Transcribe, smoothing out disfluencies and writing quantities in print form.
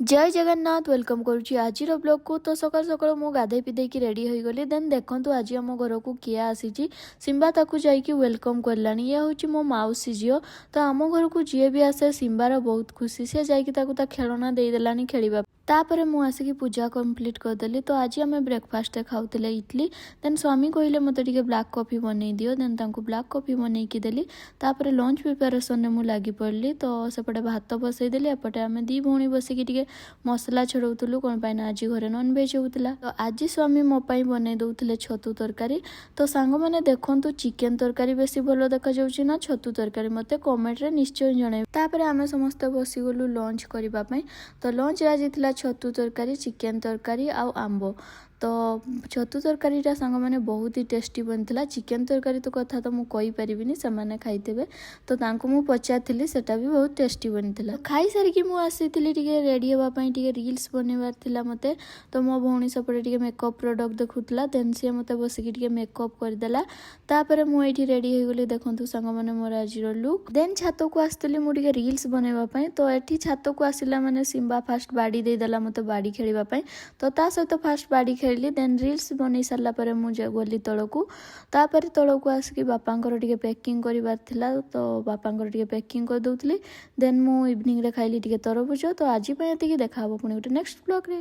ଜୟ Jagannath. Welcome କରୁଛି ଆଜିର ବ୍ଲଗ୍କୁ। ତ ସକାଳୁ ସକାଳୁ ମୁଁ ଗାଧେଇ ପିଧେଇକି ରେଡ଼ି ହୋଇଗଲି। ଦେନ୍ ଦେଖନ୍ତୁ, ଆଜି ଆମ ଘରକୁ କିଏ ଆସିଛି। ସିମ୍ବା ତାକୁ ଯାଇକି welcome କରିଲାଣି। ଇଏ ହେଉଛି ମୋ ମାଉସୀ ଝିଅ। ତ ଆମ ଘରକୁ ଯିଏ ବି ଆସେ, ସିମ୍ବାର ବହୁତ ଖୁସି। ସେ ଯାଇକି ତାକୁ ତା ଖେଳଣା ଦେଇଦେଲାଣି ଖେଳିବା। ତାପରେ ମୁଁ ଆସିକି ପୂଜା କମ୍ପ୍ଲିଟ୍ କରିଦେଲି। ତ ଆଜି ଆମେ ବ୍ରେକଫାଷ୍ଟରେ ଖାଉଥିଲେ ଇଡଲି। ଦେନ୍ ସ୍ୱାମୀ କହିଲେ, "ମୋତେ ଟିକେ ବ୍ଲାକ୍ କଫି ବନେଇ ଦିଅ।" ଦେନ୍ ତାଙ୍କୁ ବ୍ଲାକ୍ କଫି ବନେଇକି ଦେଲି। ତାପରେ ଲଞ୍ଚ ପ୍ରିପାରେସନରେ ମୁଁ ଲାଗି ପଡ଼ିଲି। ତ ସେପଟେ ଭାତ ବସେଇଦେଲି, ଏପଟେ ଆମେ ଦୁଇ ଭଉଣୀ ବସିକି ଟିକେ ମସଲା ଛଡ଼ଉଥିଲୁ। କ'ଣ ପାଇଁ ନା ଆଜି ଘରେ ନନଭେଜ୍ ହେଉଥିଲା। ତ ଆଜି ସ୍ୱାମୀ ମୋ ପାଇଁ ବନେଇ ଦେଉଥିଲେ ଛତୁ ତରକାରୀ। ତ ସାଙ୍ଗମାନେ ଦେଖନ୍ତୁ, ଚିକେନ ତରକାରୀ ବେଶୀ ଭଲ ଦେଖାଯାଉଛି ନା ଛତୁ ତରକାରୀ? ମୋତେ କମେଣ୍ଟରେ ନିଶ୍ଚୟ ଜଣାଇବେ। ତାପରେ ଆମେ ସମସ୍ତେ ବସିଗଲୁ ଲଞ୍ଚ କରିବା ପାଇଁ। ତ ଲଞ୍ଚରେ ଆଜି ଥିଲା ଛତୁ ତରକାରୀ, ଚିକେନ ତରକାରୀ ଆଉ ଆମ୍ବ। ତ ଛତୁ ତରକାରୀଟା ସାଙ୍ଗମାନେ ବହୁତ ହି ଟେଷ୍ଟି ବନିଥିଲା। ଚିକେନ ତରକାରୀ ତ କଥା ତ ମୁଁ କହିପାରିବିନି, ସେମାନେ ଖାଇଥିବେ। ତ ତାଙ୍କୁ ମୁଁ ପଚାରିଥିଲି, ସେଟା ବି ବହୁତ ଟେଷ୍ଟି ବନିଥିଲା। ଖାଇସାରିକି ମୁଁ ଆସିଥିଲି ଟିକେ ରେଡ଼ି ହେବା ପାଇଁ, ଟିକେ ରିଲ୍ସ ବନେଇବାର ଥିଲା ମୋତେ। ତ ମୋ ଭଉଣୀ ସେପଟେ ଟିକେ ମେକଅପ୍ ପ୍ରଡ଼କ୍ଟ ଦେଖୁଥିଲା। ଦେନ୍ ସିଏ ମୋତେ ବସିକି ଟିକେ ମେକଅପ୍ କରିଦେଲା। ତାପରେ ମୁଁ ଏଇଠି ରେଡ଼ି ହେଇଗଲି। ଦେଖନ୍ତୁ ସାଙ୍ଗମାନେ, ମୋର ଆଜିର ଲୁକ୍। ଦେନ୍ ଛାତକୁ ଆସିଥିଲି ମୁଁ ଟିକେ ରିଲ୍ସ ବନେଇବା ପାଇଁ। ତ ଏଠି ଛାତକୁ ଆସିଲା ମାନେ ସିମ୍ବା ଫାଷ୍ଟ ବାଡ଼ି ଦେଇଦେଲା ମୋତେ ବାଡ଼ି ଖେଳିବା ପାଇଁ। ତ ତା ସହିତ ଫାଷ୍ଟ ବାଡ଼ି ଖେଳିଲି। ଦେନ୍ ରିଲ୍ସ ବନେଇ ସାରିଲା ପରେ ମୁଁ ଗଲି ତଳକୁ। ତାପରେ ତଳକୁ ଆସିକି ବାପାଙ୍କର ଟିକେ ପ୍ୟାକିଂ କରିବାର ଥିଲା, ତ ବାପାଙ୍କର ଟିକେ ପ୍ୟାକିଂ କରିଦେଉଥିଲି। ଦେନ୍ ମୁଁ ଇଭିନିଂରେ ଖାଇଲି ଟିକେ ତରଭୁଜ। ତ ଆଜି ପାଇଁ ଏତିକି। ଦେଖା ହେବ ପୁଣି ଗୋଟେ ନେକ୍ସଟ ବ୍ଲଗ୍ରେ।